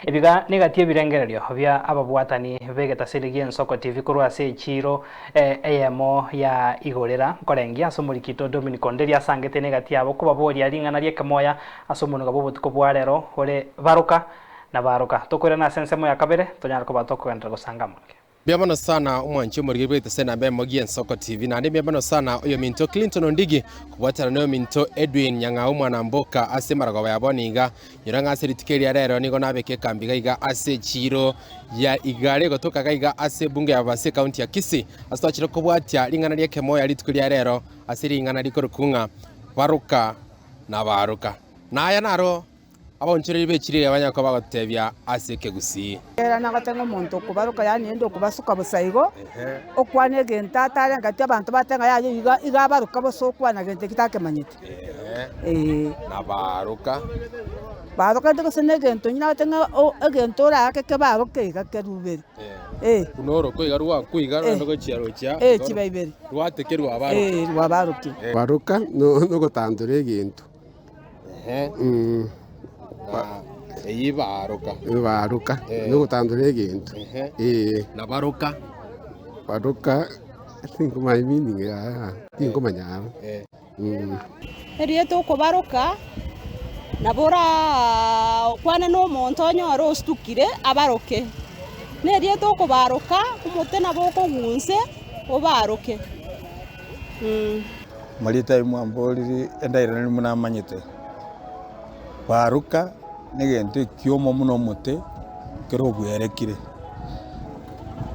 Ebiga negati ebirengererio bia ababwatani b'egetaseri gi'Ensoko TV korwa ase echiiro eyemo ya Igorera nkorengia ase omorikito Dominic Onderi asangete negati yabo kobaboria ring'ana ri'ekemoya ase omonuga bw'obotuko bwa rero ore baroka na baroka. Tokoirana ase ensemo ya kabere tonyare koba tokogenderera gosanga amange. Mbuya mono sana omwanchi omorigeri bw'egeita ase enamba eyemo gi'Ensoko TV. Naende mbuya mono sana oyominto Clinton Ondigi kobwatana noyominto Edwin Nyang'au Mwanamboka ase emaragoba ya bono iga. Nyora ng'a ase rituko eria rero nigo nabeka ekambi iga iga ase echiiro ya Igare egotoka iga iga ase ebunge ya Babasi ekaunti ya Kisii. Ase twachire kobwatia ring'ana ri'ekemoya rituko ria rero ase ring'ana rikorokwa ng'a Baruka na Baruka. Na aya naro Abaonchoreria b'echira eria banyare koba bagotebia ase ekegusii. Ere nagoteba ng'a omonto okobaroka yaani naende okobasuka bosa igo, okwane egento atarengeti abanto batebe ng'a yaya iga iga abaroka bosa okwana gento ekio takemanyeti. Eeh. Nabaroka. Baroka rende gose na egento onye nagoteba ng'a o egento oraake kebaroke iga kerubere. Eh. Buna oroko iga rwakwa iga rogende gochia rochia. Eh, chiba ibere. Rwateke rwabaroka. Eh, rwabarokire. Baroka nogotandora egento. Eyio baroka. Baroka, nogotandora egento. Na baroka. Baroka, tinkomanya meaning yaye, tinkomanya aro. Erieta okobaroka, nabo orakwane na omonto onyore ostukire abaroke. Na erieta okobaroka, omote nabo okogunse obaroke. Marieta ayio mwamboriri endairane buna namanyete, baruka negento ekiomo buna omote kere obwerekire,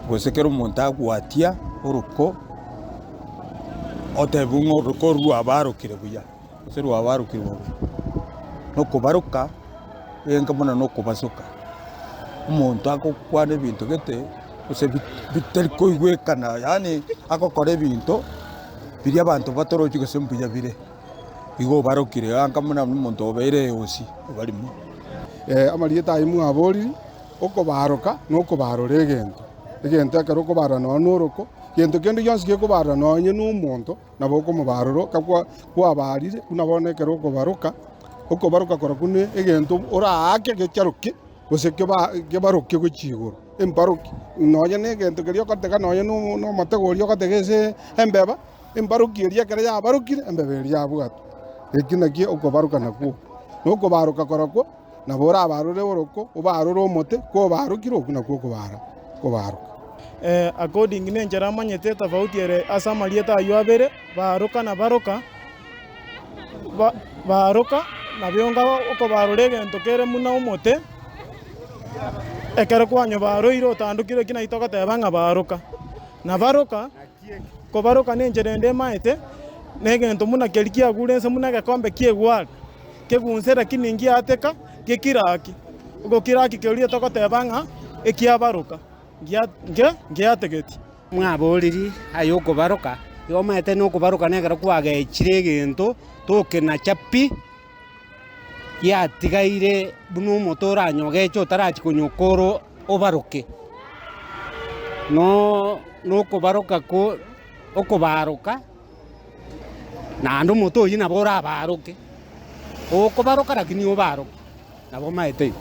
gose kera omonto agwatia oroko otebiwa ng'a oroko oru rwabarokire buya, gose rwabarokire bobe. Nokobaroka egento buna nokobasoka, omonto agokwana ebinto gete. gose bitari koigwekana, yaani agokora ebinto biria abanto batorochi gose mbuya bire, igo obarokire anga buna omonto obeire eosi obarimo. Amarieta ayio mwaborire, okobaroka na okobarora egento. Egento ekero okobarora nonya na oroko, gento kende gionsi gekobarora nonya na omonto, nabo okomobarora oka kwabarire, buna bono ekero okobaroka, okobaroka korokwo na egento oraake gecharoke. gose kebaroke gochia igoro, embaroki, nonya negento keria ogotega nonya na omotego oria ogotega ase embeba, embaroki eria ekero yabarokire, embeba eria yabwatwa. Ekio nakio okobaroka nakwo. Na okobaroka korokwo, nabo orabarore oroko, obarore omote, kobarokire okwo nakwo okobara kobaroka. According na enchera amanyete etofauti ere ase amarieta ayio abere, baroka na baroka. Baroka, nabo onga okobarora egento kere buna omote, ekero kwanyobaroire otandokire ekio naki togoteba ng'a baroka. Na baroka, kobaroka na enchera ende emaete, na egento buna keria kiagure inse buna egekombe ki'egware, kegunse lakini ngiateka, gekiraki. Ogokiraki keria togoteba ng'a ekiabaroka, ngia nge ngiategeti. Mwaboriri aye okobaroka, igo omanyete nokobaroka nekero kwagechire egento tokenacha pi, giatigaire buna omote oranyogeche otarachia konyokora obaroke. Noo nokobaroka ko okobaroka, naende omote oyio nabo orabaroke, okobaroka lakini obaroke, nabo omanyete igo.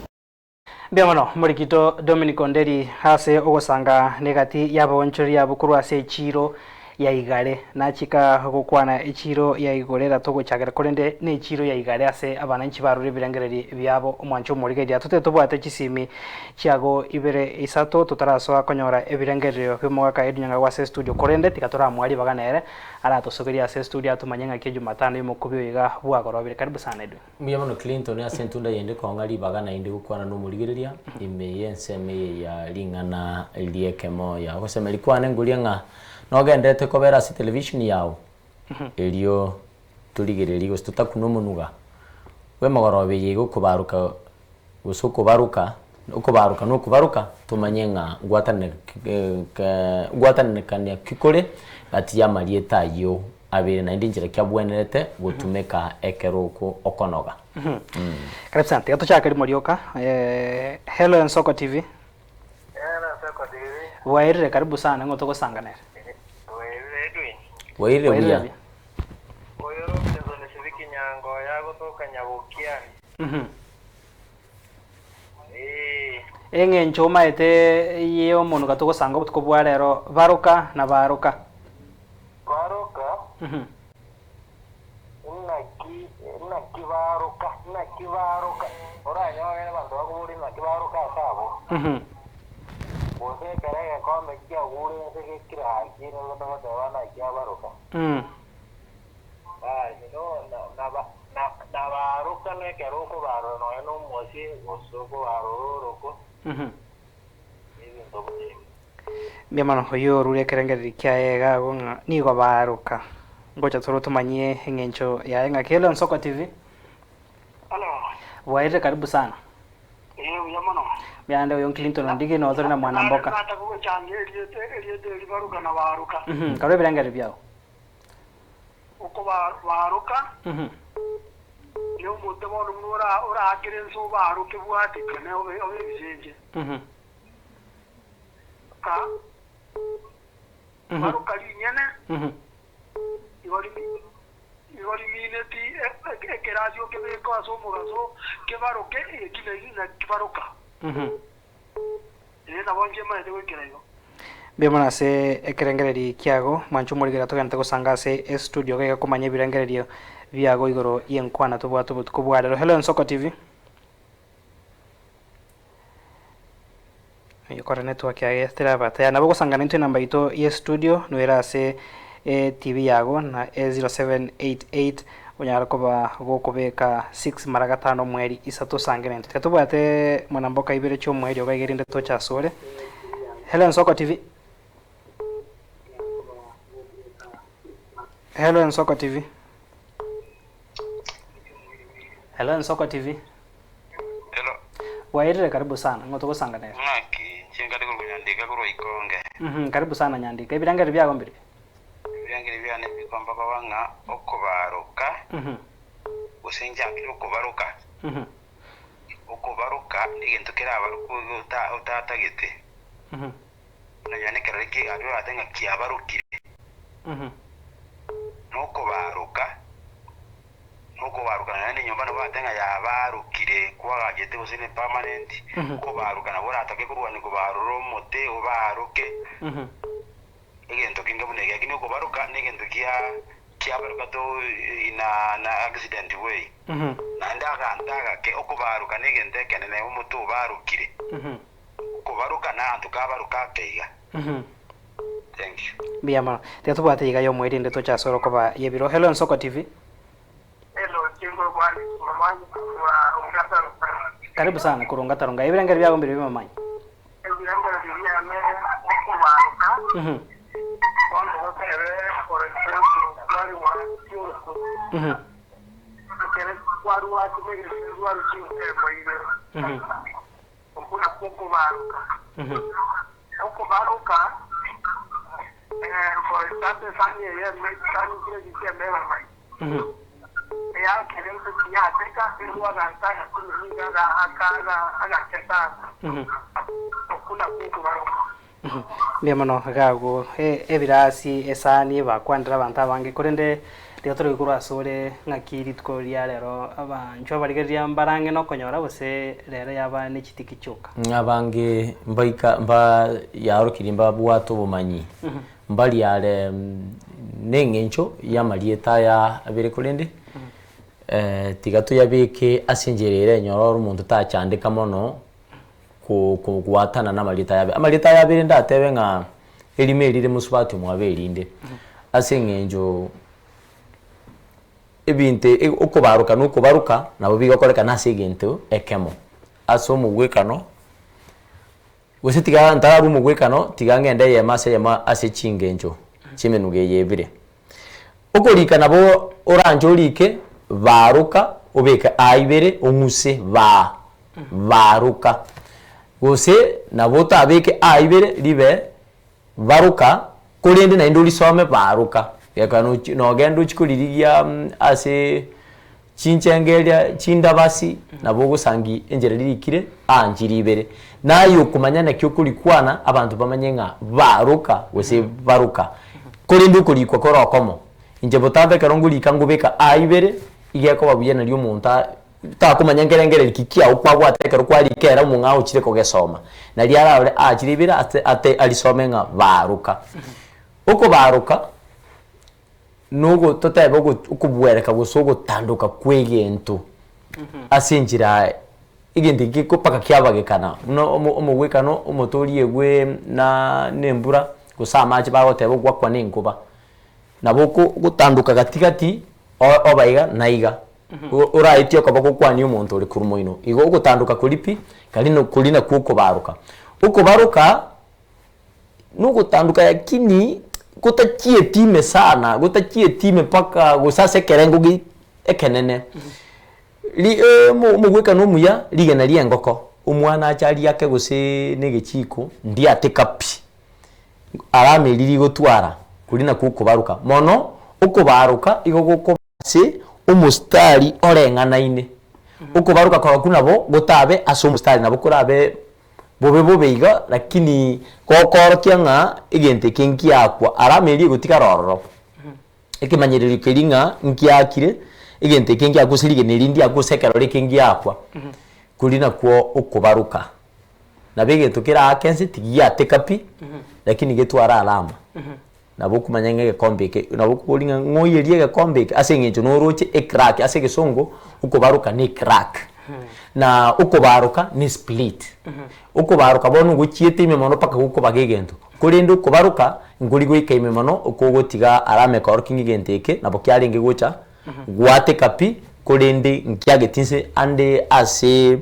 Mbuya mono Morikito Dominic Onderi ase ogosanga negati y'abaonchoreria abwo korwa ase echiiro ya Igare. Nachika gokwana echiiro ya Igorera togochakera korende nechiiro ya Igare ase abananchi barure ebirengererio biabo omwancho omorigereria tote tobwate chisimi chiago ibere isato totarasoa konyora ebirengererio bi'omogaka Edwin Nyang'au ase estudio korende tiga toramoa ribaga nere aratosogerie ase estudio atomanye ng'aki ejumatano y'omokubi oyo iga bwagorobire. Karibu sana Edwin. Mbuya mono Clinton ase entunda yende kong'a ribaga naende gokwana nomorigereria ime y'ensemo eye ya ring'ana ri'ekemoya. Ogosemeria kwane nkoria ng'a nogenderete kobera ase television yao erio torigererie gose totakune omonuga bw'emogoroba eye iga okobaroka gose okobaroka okobaroka na okobaroka tomanye ng'a ngwatananekania ki kore gati y'amarieta ayio abere naende inchera ki abwenerete gotumeka ekero oko okonoga. Karibu sana. Tiga tochake rimo rioka. Eh, hello Ensoko TV. Hello Ensoko TV. Bwairire karibu sana ng'o togosanga nere. Bwairire Edwin. Bwairire buya. Oyo Robinson Sibiki Nyango yagotoka Nyabokiani. Mhm. Eh. Eng'encho omaete ye omonuga togosanga obotuko bwa rero, baroka na baroka. Baroka, Naki, naki baroka, naki baroka, oranyore abanto bakoboria naki baroka ase abwo. Gose ekero egekombe kiagure inse gekire haki, nigo togoteba naki abaroka. Basi no, na, na, ba- na, nabaroka nekero okobarora nonya nomosie, gose okobarora oroko, ebinto buna ebi. Mbuya mono oyio orure ekerengererio kiaye iga agwo ng'a nigo baroka. Ngocha tore tomanyie eng'encho yaye ng'a Kelo Nsoko TV. Hello. Bwairire karibu sana. Ee buya mono. Mbuya ande oyo Clinton Ondigi noo tore na mwana mboka. Nataka gochanga erieta erieta eri baruka na baruka. Karue ebirengererio biao. Oko baruka ne omonto bono buna ora oraakere ense obaruke bwatikane obe obe ebisenche. Ka baruka rinyene igo rimi igo rimineti ekerasi okebeke ase omogaso kebaroke eki naki baroka. Ee, nabo inche maete goikera igo. Mbuya mono ase ekerengererio kiago, mwanche omorikeri atogenderete gosanga ase estudio iga iga komanya ebirengererio biago igoro y'enkwana tobwate obotuko bwa rero. Hello Ensoko TV. Oyo kore network yaye teraba tayari. Nabo ogosanga naintwe enamba yaito ye studio noere ase eTV yago na e 0788 onyare koba gokobeka 6 mara gatano omweri isato osange naintwe. Tiga tobwate mwanamboka ibere chi'omweri ogo iga erinde toche asore. Hello Ensoko TV. Hello Ensoko TV. Hello Ensoko TV. Hello. Bwairire karibu sana ng'o togosanga nere. Ng'aki inche nkare korwa Nyandika korwa Ikonge. Karibu sana Nyandika. Ebirengererio biago mbirobio? Ebirengererio biane mbikomba koba ng'a okobaroka, gose nchakire okobaroka. Okobaroka negento kerabarokwe otatagete. Buna nonya nekerore ki'egari orate ng'a kiabarokire. Nokobaroka. Nokobaroka naende nenyomba nabo orate ng'a yabarokire, kwagachete gose ne permanent, okobaroka nabo oratake korwania kobarora omote obaroke, egento kenge buna eke. Lakini okobaroka negento kia kiabaroka to in an accident way. Naende aganto agake, okobaroka negento ekenene omote obarokire, okobaroka naganto kabaroka ake iga. Thank you. Mbuya mono. Tiga tobwate iga yomo erinde toche ase orokoba y'ebiro. Hello Ensoko TV. Hello chingo bwana Mamanyi wa Ongata Karibu sana korwa Ongata Rongai. Ebirengeri biago mbirobio Mamanyi? Ebirengeri biane okobaroka bono gotebe for example kwarwa chiusu ekere kwarwa chimegere rwaru chinsemo ibere okwo nakwo okobaroka. Okobaroka for example esani eye esani chire chiemebamai eyakera ense tiyateka erwo aganto agakumia nigo agake sana okwo nakwo okobaroka. Mbuya mono iga agwo ebirasi, esani ebakwanera abanto abange korende riria tore korwa asore ng'aki rituko ria rero abanchwa abarigereria mbarang'e nokonyora gose rero yaba ne chitiki chioka? Abange mbaika mba yaorokirie mbabwate obomanyi mbaria are neng'encho y'amarieta aya abere korende tiga toyabeke ase enchera ere enyororo omonto tachandeka mono kogwatana namarieta aya abere. Amarieta aya abere ndatebe ng'a erimo erire mosubati omwabo erinde, ase eng'encho ebinto okobaroka na okobaroka nabo bigokorekana ase egento ekemo, ase omogwekano, gose tiga ntararwa omogwekano tiga ng'ende eyemo ase eyemo ase chingencho chi'emenugo eye ebere. Okorika nabo oranche orike baroka obeke a ibere ong'use ba, baroka. Gose nabo otabeke a ibere ribe baroka korende naende orisome baroka. Gekogera nochi nogenda ochie koririgia ase chinchenge eria chindabasi nabo ogosangi enchera ririkire aa nchiri ibere. Naye okomanya naki okorikwana abanto bamanye ng'a baroka gose baroka. Korende okorikwa kore okomo, inche botambe ekero ngorika ngobeka aa ibere, iga ekoba buya nario omonto. Takomanya nkerengererio ki kiao kwabwate ekero kwarika ere omong'ao ochire kogesoma. Nari ararore aachire ibere ase ate arisome ng'a baroka. Okobaroka, nogo totebe ogo okobwereka gose ogotandoka kwa egento ase enchera egento eke geko mpaka kiabagekana buna omo omogwekano omote oriegwe na na embura gose amache bagoteba ogwakwa na enkoba. Nabo oko ogotandoka gati gati o- oba iga na iga. Oraetie okoba gokwania omonto ore korwa moino. Igo ogotandoka koria pi, kari no koria nakwo okobaroka. Okobaroka, nogotandoka lakini gotachieti ime sana, gotachieti ime mpaka gose ase ekerengo ge ekenene. Ri omo omogwekano omuya, rigena ria engoko, omwana ache ariake gose na egechiko, ndiateka pi. Alama eria rigotwara, koria nakwo okobaroka. Mono, okobaroka igo gokoba ase omostari oreng'anaine. Okobaroka korokwo nabo gotabe ase omostari, nabo korabe bobe bobe iga, lakini gokoorokia ng'a egento eke nkiakwa, alama eria egotigara ororo. Ekemanyererio keria ng'a nkiakire, egento eke nkiakwa gose rigena eri ndiakwa gose ekerore eke ngiakwa, koria nakwo okobaroka. Nabo egento keraake ense tigiateka pi, lakini getware alama. Nabo okomanya ng'a egekombe eke, nabo okobori ng'a ng'oiyerie egekombe eke ase eng'encho noroche ecrack ase egesongo, okobaroka ne ecrack. Na okobaroka ne split. Okobaroka bono ogochiete ime mono mpaka gokobaga egento, korende okobaroka nkori goika ime mono okogotiga alama ekorokia ng'a egento eke nabo kiarenge gocha Gwateka pi, korende nkiageti inse ande ase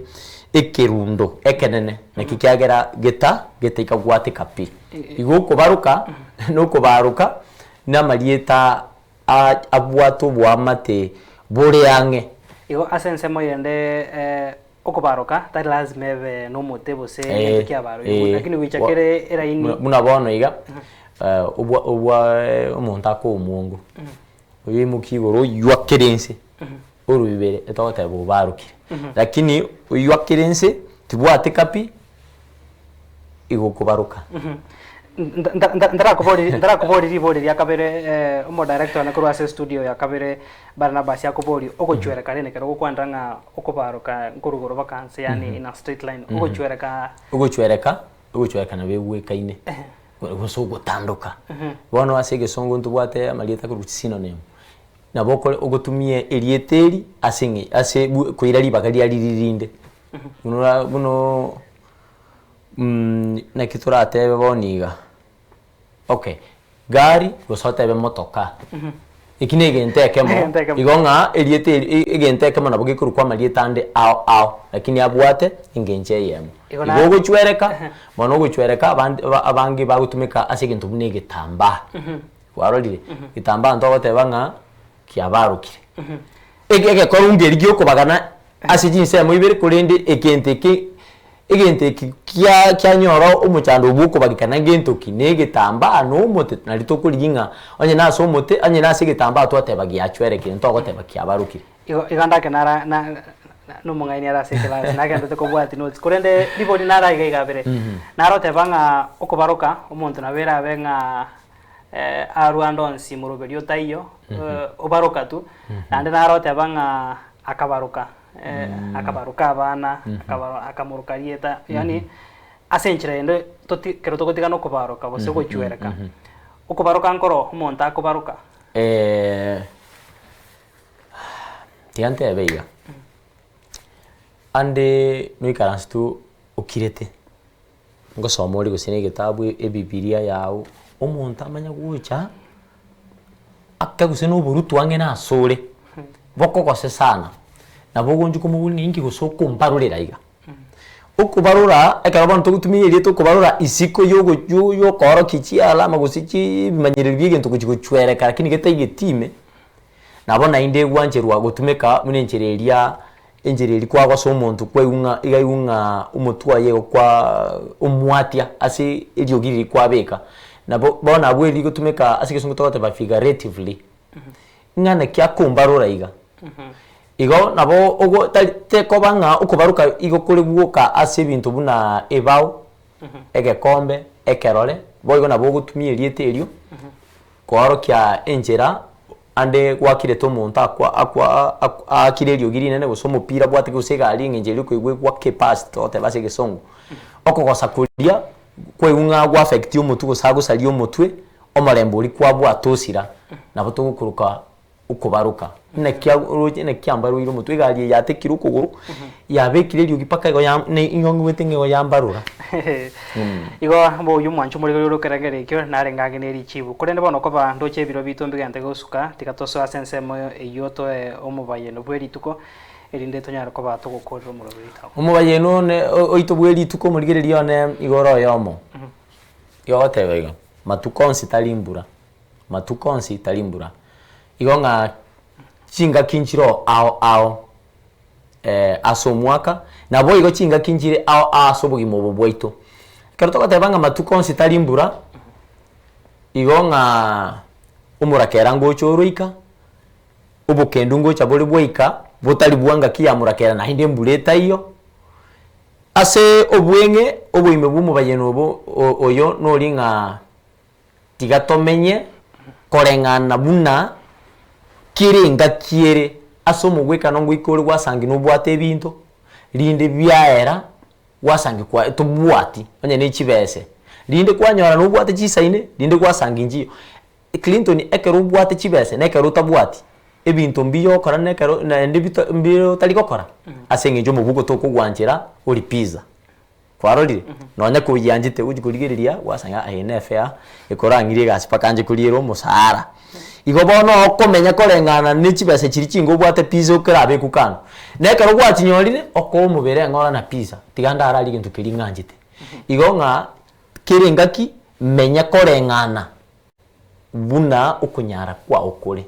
ekerundo ekenene, naki kiagera geta getaika gwateka pi. Igo okobaroka na okobaroka namarieta a abwate oboamate bore ang'e. Igo ase ensemo eyende okobaroka tari lazima ebe nomote gose egento kiabaroirwe, lakini gocha kere eraini. Buna bono iga, obwa obwa omonto akoa omwongo. Oyoimokia igoro oywakere ense orobibere etogoteba obarokire lakini oywakere ense tibwateka pi igo okobaroka. Ntarakobori ribori ria kabere omodirector one korwa ase estudio ya kabere Barnabas akobori ogochwereka rende ekero ogokwanera ng'a okobaroka nkorwa igoro baka nse yaani in a straight line ogochwereka. Ogochwereka ogochwereka nabo egwekaine. Gose ogotandoka. Bono ase egesongo ntobwate amarieta akorokwa chisynonym, nabo okore ogotumia erieta eri ase eng'e ase bu koira ribaga ria riria rinde. Buna ora bunoo naki toratebe bono iga, okay, gari gose otebe motoka. Eki na egento ekemo, Egento ekemo. igo ng'a erieta eri e- egento ekemo nabo gekorokwa amarieta ande ao ao, lakini abwate engencho eyemo. Igo Igo na- ogochwereka, bono ogochwereka abande aba abange bagotumeka ase egento buna egetambaa, kwarorire? Getambaa ntogoteba ng'a kiabarokire. Ege egekorwa ngeria giokobagana ase chinsemo ibere korende egento eke egento eke kia kianyora omochando obwo okobagekana ngento ki? Na egetambaa na omote nari tokorigia ng'a onye nase omote onye nase egetambaa twateba giachwerekire ntogoteba kiabarokire. Igo igo ndake nara na na omong'aini are ase ekelasi nagenderete kobwatia notes korende ribori naro aiga iga abere, naroteba ng'a okobaroka omonto nabo erabe ng'a arwe ande onsi moroberio otaiyo, obaroka tu, naende naroteba ng'a akabaroka akabaroka abana, akabaro akamoroka rieta, yaani ase enchera ende toti ekero togotigana okobaroka gose gochwereka, okobaroka nkoro omonto akobaroka. Tiga ntebe iga, ande noikaranse tu okirete. Ngosoma ore gose na egetabu ebibiria yago, omonto amanye gocha, ake gose na oborutwa ang'e na asore, bokogose sana, nabo ogoncha okomoboria ng'a inki gose okombarorera iga. Okobarora, ekero bono togotumia erieta okobarora isiko ya ogo yo ya okoorokia chialama gose chiiii ebimanyererio bia egento gochi gochwereka lakini getaigeti ime, nabo naende egwancherwa gotumeka buna enchera eria. Enchera eria kwagosa omonto kwaigwa ng'a iga aigwe ng'a omotwe oye igo kwaa omwatia ase eriogi riria kwabeka. Nabo bono abwo erigotumeka ase egesongo togoteba figuratively, ng'a naki akombarora iga. Igo nabo ogo tari tekoba ng'a okobaroka igo kore gwoka ase ebinto buna ebao, egekombe, ekerore, boigo nabo ogotumia erieta erio, koorokia enchera. Ande gwakirete omonto akwa akwa ak aakire eriogi rinene gose omopira abwate gose egari eng'encho eria okoigwa egwake epasi togoteba ase egesongo, okogosa koria kwaigwa ng'a gwa affect omotwe gose agosaria omotwe, omorembe oria kwabwata osira, nabo togokoroka okobaroka. Naki oroche naki ambaroire omotwe, egari eye yatekire okogoro, yabekire eriogi mpaka igo ya ne igo ng'igwete ng'a igo yambarora. Igo boyio omwancho omorigori ore okerengeri ekio narenge ang'e ne richibu. Korende bono koba ndoche ebiro biito mbigente gosuka, tiga tosoe ase ensemo eyio toe omobayeno bwe rituko, erinde tonyare koba togokorera omorwoti oito agwo. Omobayeno one oito bwe rituko omorigereria one igo ore oyomo, igo ogoteba iga, matuko onsi tari mbura, matuko onsi tari mbura. Igo ng'a chingaki nchire ao ao ase omwaka, naboigo chingaki nchire ao ao ase obogima obo bwaito. Ekero togoteba ng'a matuko onsi tari mbura, igo ng'a omorakera ngocha oroika, obokendu ngocha bore bwaika, botari bwa ngaki ya morakera naende embura etaiyo, ase obweng'e oboime bwa omobayeno obo oyo nori ng'a tiga tomenye koreng'ana buna kera engaki ere ase omogwekano ngoika ore gwasangi nobwate ebinto, rinde biaera gwasangi kwa tobwati onye ne chibese, rinde kwanyora nobwate chisaine rinde gwasangi nchiyo. Clinton ekero obwate chibese na ekero otabwati, ebinto mbiya okora na ekero naende bita mbire otari gokora, ase eng'encho omobuko tokogwanchera ori pizza. Kwarorire? Nonya koyianchete gochia korigereria gwasanga eye ne efare ekorang'irie egasi mpaka nche koriera omosara. Igo bono okomenya koreng'ana ne chibesa chiria chinga obwate pizza okerabekwe kando. Na ekero gwachinyorire, okoa omobere eng'ora na pizza, tiga ndararie egento keria ng'anchete. Igo ng'a kera engaki menya koreng'ana buna okonyara kwao kore,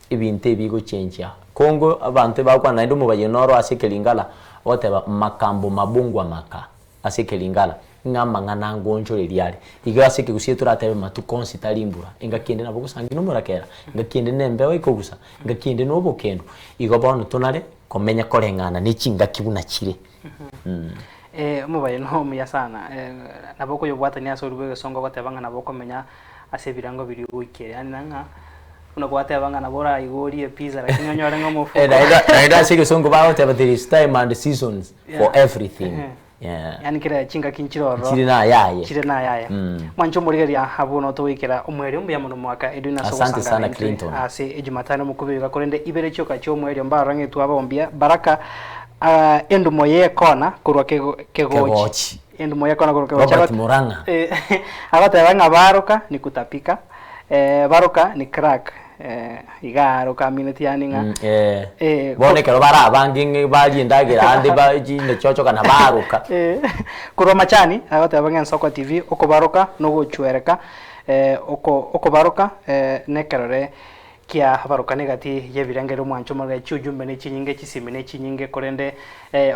ebinto ebi bigochenchia. Kongo abanto ebagokwana naende omobayeno oro ase ekeringala, ogoteba makambo mabongwa maka ase ekeringala, ng'a amang'ana ngonchoreria are. Igo ase ekegusii toratebe matuko onsi tari mbura, engaki ende nabo ogosangi na omorakera, engaki ende na embeo ekogusa, engaki ende na obokendu. Igo bono tonare komenya koreng'ana ne chingaki buna chire. Omobayeno omuya sana, nabo okoyobwatania ase orwo egesongo ogoteba ng'a nabo okomenya ase ebirengo biria ogoikera, yaani ng'a buna gwateba ng'a nabo oraigorie epizza lakini onyore ng'a omofuko. Naende naende ase egesongo bagoteba there is time and seasons for everything. Yeah. Yaani kera chingaki nchire ororo. Chire na ayaye. Chire na ayaye. Mwanche omorigereria abwo no togoikera omwerio mbuya mono mwaka Edwin ase Asante ogosangana sana intwe Clinton. ase ejumatano omokubi oyoka korende ibere chioka chi'omwerio mbarora ng'a etwabaombia baraka Ah, endumo y'ekona korwa kego- kegochi. Kegochi. Endumo y'ekona korwa kegochi. Robert Agot- Murang'a. Eh, agoteba ng'a baroka ni kutapika, eh, baroka ni crack, eh, iga aroka amineti yaani ng'a Mm, eh. Eh, Bono ekero bare abange ng'e baria endagera ande ba chinde chiochoka na baroka. Eh, korwa machani agoteba ng'a Ensoko TV okobaroka nogochwereka, eh, oko okobaroka eh, nekerore Kia barokane egati y'ebirengererio omwancho omorere chiujumbe ne chinyinge, chisimi ne chinyinge, korende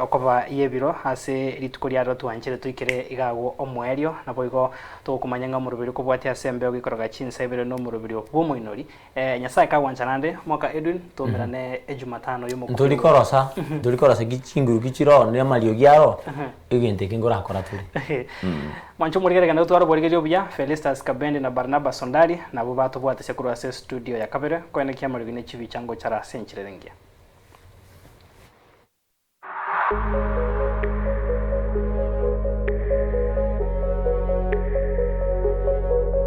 okoba y'ebiro ase rituko ria rero twanchere toikere iga agwo omoerio. Naboigo togokomanya ng'a omoroberio okobwatia ase embeo gekoroga chinsa ibere nomoroberio bw'omoinori. Nyasae kagwancha naende mwaka Edwin toumerane ejumatano y'omokubi Ntori korosa, ntori korosa ki chinguru ki chiroo na amariogi aro, egento eke nkorakora tore. Mwanche omorigereria nario tware oborigereria obuya, Felistus Kabende na Barnabas Ondari nabwo batobwatesia korwa ase estudio ya kabere koenekia amariogi ne chibicha ngochara ase enchera ere engiya.